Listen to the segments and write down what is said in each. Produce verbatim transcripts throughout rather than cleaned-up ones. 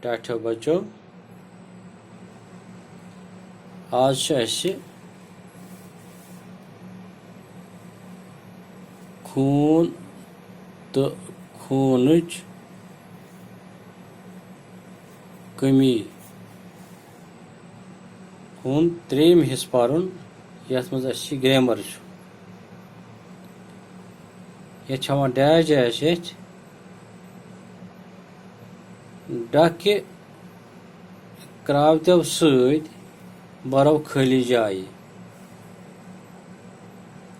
ٹاٹھیو بچو، آز چھُ اَسہِ خوٗن تہٕ خوٗنٕچ کٔمی ہُنٛد ترٛیٚیِم حصہٕ پَرُن، یَتھ منٛز اَسہِ یہِ گرٛیمَر چھُ۔ یَتھ چھِ ہاوان ڈیش ڈیش یَتھ، ڈَکہِ کرٛاوتیو سۭتۍ بَرو خٲلی جایہِ۔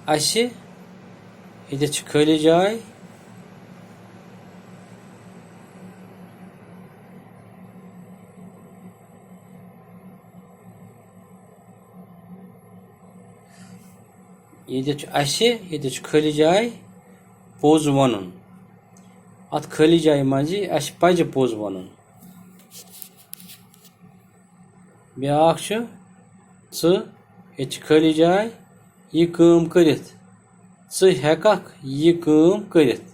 اَسہِ ییٚتٮ۪تھ چھِ خٲلی جاے۔ ییٚتٮ۪تھ چھُ اَسہِ، ییٚتٮ۪تھ چھُ خٲلی جاے پوٚز وَنُن۔ اَتھ خٲلی جایہِ منٛز یی اَسہِ پَزِ پوٚز وَنُن۔ بیٛاکھ چھُ ژٕ، ییٚتہِ چھِ خٲلی جاے، یہِ کٲم کٔرِتھ۔ ژٕ ہٮ۪کَکھ یہِ کٲم کٔرِتھ۔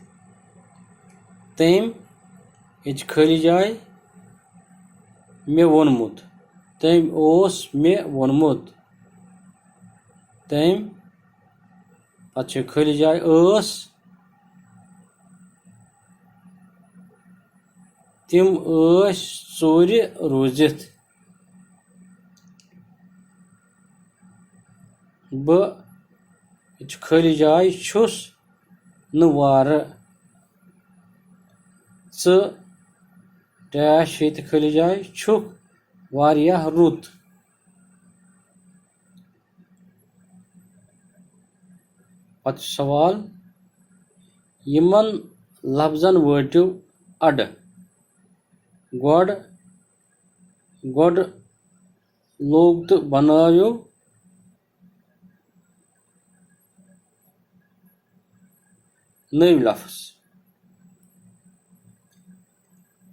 تٔمۍ، ییٚتہِ چھِ خٲلی جاے، مےٚ ووٚنمُت۔ تٔمۍ اوس مےٚ ووٚنمُت۔ تٔمۍ، پَتہٕ چھِ خٲلی جاے، ٲس۔ تِم ٲسۍ ژوٗرِ روٗزِتھ۔ بہٕ، ییٚتہِ چھِ خٲلی جاے، چھُس نہٕ وارٕ۔ ژٕ، ڈیش، ییٚتہِ خٲلی جاے، چھُکھ واریاہ رُت۔ پتہٕ چھُ سوال، یِمن لفظن وٲٹِو اَڈٕ۔ گۄڈٕ، گۄڈٕ لوگ تہٕ بنٲوِو نٔوۍ لفظ۔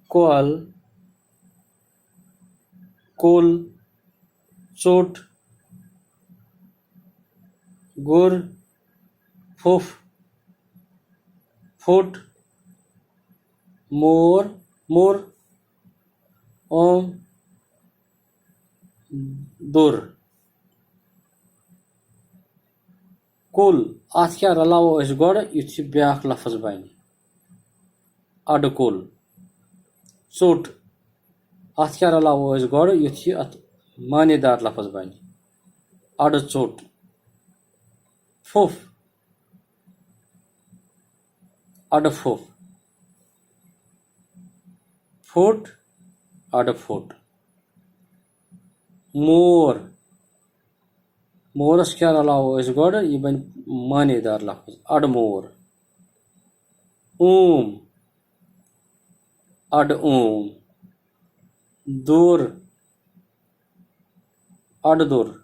کۄل، کُل، ژوٚٹ، گُر، پھُپھ، پھُٹ، مور، موٚر، اوٚم، دوٚر۔ کُل، اَتھ کیٛاہ رَلاوو أسۍ گۄڈٕ یُتھ یہِ بیٛاکھ لفظ بَنہِ؟ اَڈٕ کُل۔ ژوٚٹ، اَتھ کیٛاہ رَلاوو أسۍ گۄڈٕ یُتھ یہِ اَتھ معنی دار لفظ بَنہِ؟ اَڈٕ ژوٚٹ۔ پھُپھ، اَڈٕ پھُپھ۔ پھُٹ، اَڈٕ پھُٹ۔ مور، مورس کیٛاہ رلاوو أسۍ گۄڈٕ؟ یہِ بنہِ معنی دار لفظ، اَڈٕ مور۔ اوم، اَڈٕ اوم۔ دوٚر، اَڈٕ دوٚر۔